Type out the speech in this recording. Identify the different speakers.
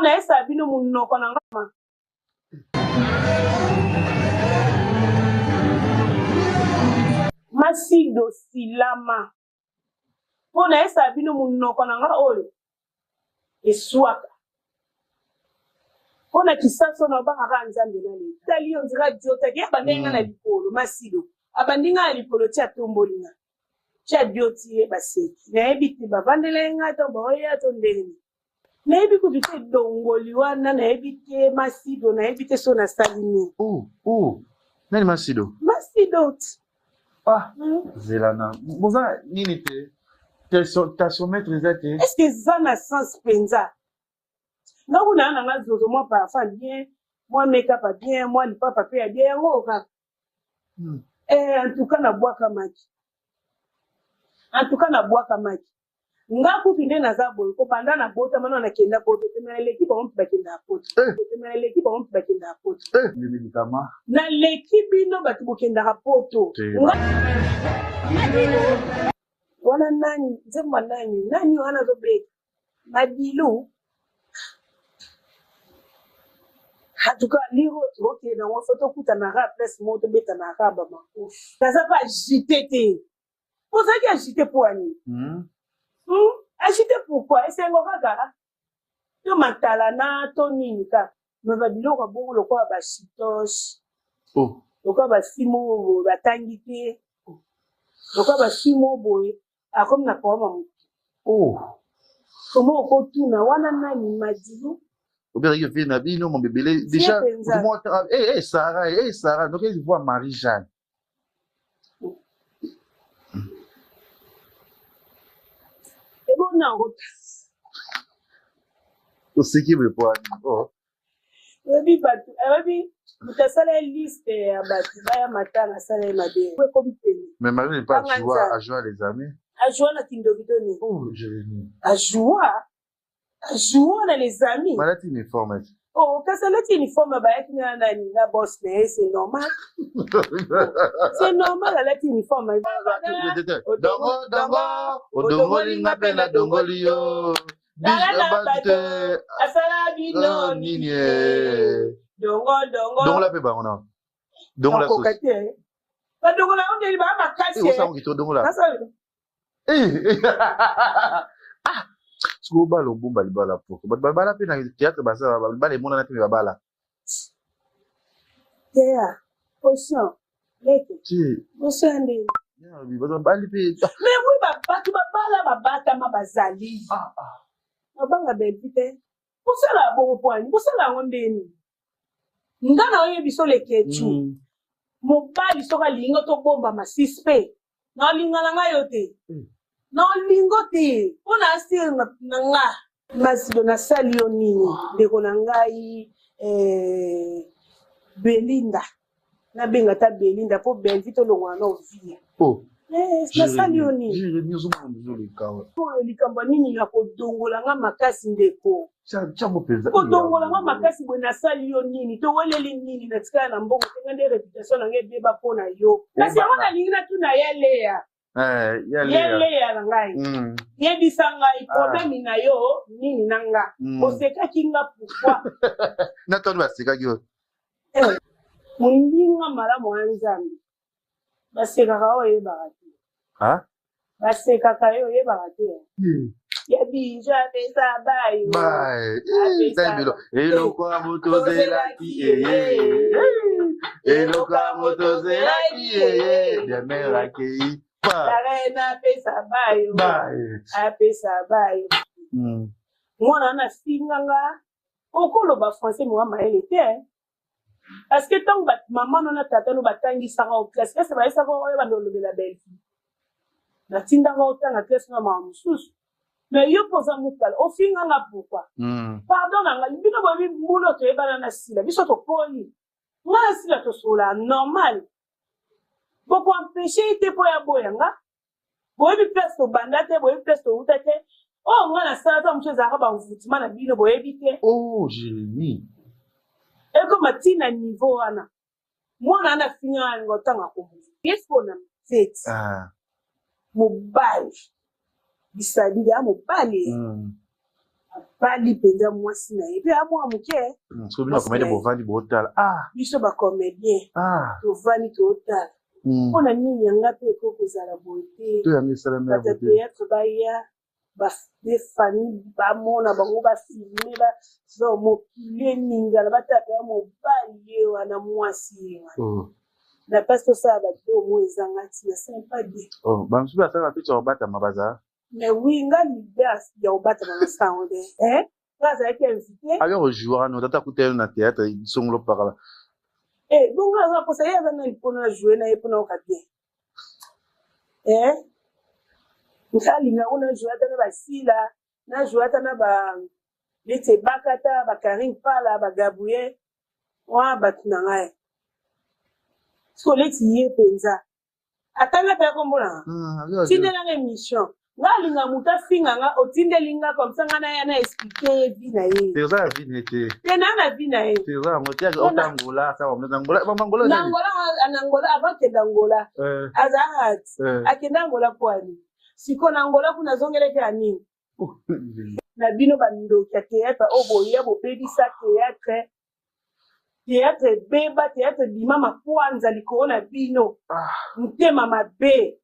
Speaker 1: nayesaka bino monoko na nga. Masido silama. Mpo nayesaka bino monoko na nga oyo eswaka. Mpo na kisaso na obanga kaka Nzambe na leta. Tali yo ndira diotaki abandaki nga na likolo Masido. Abandi nga na likolo ti atomboli nga. Ti adioti ye baseki. Nayebi te bavandela ye nga to baoya to ndenge nini. Nayebi kutu te dongoli wana nayebi te Masido nayebi te so nasali nini.
Speaker 2: Oh, oh. Nani Masido?
Speaker 1: Masido.
Speaker 2: Ah, zela na. Boza nini te? Tensiomètre eza te.
Speaker 1: Est-ce que eza na sens penza? Nga kuna na nga zozo mwa parfum bien, mwa make-up ya bien, mwa lipapa pe ya bien yango kaka. Eh, en tout cas nabwakamaki. En tout cas nabwakamaki. Nga kutu nde naza boye kobanda na botama na nakenda poto te, mais naleki bango mpe bakendaka poto. Te, mais naleki bango mpe bakendaka poto. Naleki bino bato bokendaka poto. Nga wana nani nzembo ya nani nani wana azobeta Madilu. En tout cas liro tokokende yango fo tokutana kaka place moko tobetana kaka bamakofi. Naza pa agite te. Ozalaki agite mpo ya nini? Agite pourquoi? Esengo kaka to matalana to nini kaka. Mais ba biloko ya bongo lokola ba chitoche,
Speaker 2: Oh.
Speaker 1: lokola ba fille moko boye batangi te, lokola ba fille moko boye akomi na problème ya motu.
Speaker 2: Oh.
Speaker 1: Comment okotuna wana nani Madilu?
Speaker 2: Obengaki vie na bino mon bébé déjà
Speaker 1: penza.
Speaker 2: moto moko eh eh Sarah eh Sarah donc il voit Marie-Jeanne.
Speaker 1: Ebona yango.
Speaker 2: Oseki boye po ani? Oh.
Speaker 1: Oyebi bato, oyebi moto asala ye liste ya bato baya matanga asala ye mabe. Ekomi pene.
Speaker 2: Mais Marie n'est pas
Speaker 1: Banga
Speaker 2: ajoua,
Speaker 1: Nzambe.
Speaker 2: ajoua les amis.
Speaker 1: Ajoua na kindoki to nini?
Speaker 2: Oh, Jérémie.
Speaker 1: Ajoua? Ajoua na les amis.
Speaker 2: Balati uniforme.
Speaker 1: Oh, kasi alati uniforme bayaki na nani na boss na ye, c'est normal. C'est normal alati uniforme.
Speaker 2: Dongo, dongo, odongoli nga pe na dongoli yo.
Speaker 1: Tala na bato, asala bino
Speaker 2: Ah, nini,
Speaker 1: nini?
Speaker 2: eh.
Speaker 1: Dongo, dongo.
Speaker 2: Dongola pe bango na. Dongola
Speaker 1: Nakoka
Speaker 2: sauce.
Speaker 1: te. Badongola yango ndeni baa makasi.
Speaker 2: Eh, osala kitoko dongola.
Speaker 1: Nasala.
Speaker 2: Eh. Ah, sikoyo obala obomba libala poko. Bato babala pe na théâtre basala babala emonana te me babala.
Speaker 1: Teya, caution, leke.
Speaker 2: Ti.
Speaker 1: Caution ya ndeni.
Speaker 2: Ya, bato babali pe.
Speaker 1: Mais oui, bato babala babatama bazali.
Speaker 2: Ah, ah.
Speaker 1: Babanga Bellevue te. Bosala bongo po ani? Bosala yango ndeni? Nga na oyebi biso lekechu. Mobali soki alingi tobombama suspect. Na olinga na nga yo te. Na olingo te. Mpo na asire na nga. Masido nasali yo nini? Ndeko na ngai Belinda. Nabenga ta Belinda po Bellevue tolongwana na ovia.
Speaker 2: Oh.
Speaker 1: Nasali yo nini?
Speaker 2: Jérémie ozomona mozoleka.
Speaker 1: Oyo likambo nini ya kodongola nga makasi ndeko?
Speaker 2: Tiango mpenza.
Speaker 1: Kodongola nga makasi boye nasali yo nini? Toweleli nini? Natikala na mbongo te nga nde réputation na nga ebeba mpo na yo. Kasi yango nalingi natuna ya Lea.
Speaker 2: Eh, ya
Speaker 1: Ya
Speaker 2: Lea.
Speaker 1: Lea na ngai. Yebisa ngai problème na yo nini na nga? Osekaki nga pourquoi?
Speaker 2: Na toni basekaki yo.
Speaker 1: Moninga malamu ya Nzambe. Basekaka oyo oyebaka te.
Speaker 2: Ah?
Speaker 1: Basekaka yo oyebaka te. Ya bijo apesa bayo.
Speaker 2: Bye.
Speaker 1: Apesa
Speaker 2: Eloko
Speaker 1: bayo.
Speaker 2: eloko ya moto ozelaki eye. Eloko ya moto ozelaki eye. Bien mère akei. Pa.
Speaker 1: La reine apesa bayo.
Speaker 2: Bye.
Speaker 1: Apesa bayo. Mwana wana afinga nga. Okoloba français mwa mayele te. Parce que ntango mama no na tata no batangisaka o classe, ese bayesaka oyo bando olobela Bellevue. Natindaka otanga classe na mama mosusu. Mais yo mpo oza mokala, ofinga nga pourquoi? Pardon na ngai, bino boyebi mbula toyebana na Sila, biso tokoli. Nga na Sila tosola normal. Boko empêcher ye te mpo ya boya nga. Boyebi place tobanda te, boyebi place touta te. Oyo nga nasala ta mosusu ezalaka ba envoûtement na bino boyebi te.
Speaker 2: Oh, Jérémie.
Speaker 1: Ekoma ntina niveau wana. Mwana wana afinga nga alinga otanga kombo. Ye sikoyo na feti.
Speaker 2: Ah.
Speaker 1: Mobali. Bisalili ya mobali. Abali mpenza mwasi na ye mpe amwa moke.
Speaker 2: Soki bino bacomédien bovandi botala, ah.
Speaker 1: Biso bacomédien tovandi totala. Mpo na nini yanga mpe ekoki kozala boye te?
Speaker 2: To yango esalami
Speaker 1: bato ya théâtre baya de famille, bamona bango, bafilme, donc mokili eningana, batala mpenza mobali ye wana, mwasi ye wana. Na place tosala bavideo mo ezanga ntina, c'est pas bien.
Speaker 2: Bamosusu basala bapicha kobatama baza.
Speaker 1: Mais oui, nga leader ya kobatama na sango te, nga azalaki invité.
Speaker 2: Alors ojouaka no tata kuta na théâtre songolo pakala.
Speaker 1: Eh, bongo aza mposa ye aza nani mpona joue na ye mpona oka bien? Nga alinga ngo na joue ata na basila, na joue ata na ba neti ebakata, bakarine pala, bagabriel wana, bato na ngai. Soki oleti ye mpenza, atanga mpe akombo na nga, tindelanga émission. Nga alinga moto afinga nga, otindeli nga comme ça, nga naya na explique ye vie na ye.
Speaker 2: Eza ya vie te.
Speaker 1: Te, na na vie na ye.
Speaker 2: Eza yango te, ota Angola, Angola, Angola.
Speaker 1: Na Angola, na Angola, avant kende Angola azalaka akende Angola po ani sikoyo na Angola kuna azongelaki ya nini? Na bino bandoki ya théâtre oyo boya bobebisa théâtre, théâtre ebeba, théâtre ebima makwanza likolo na bino, motema mabe.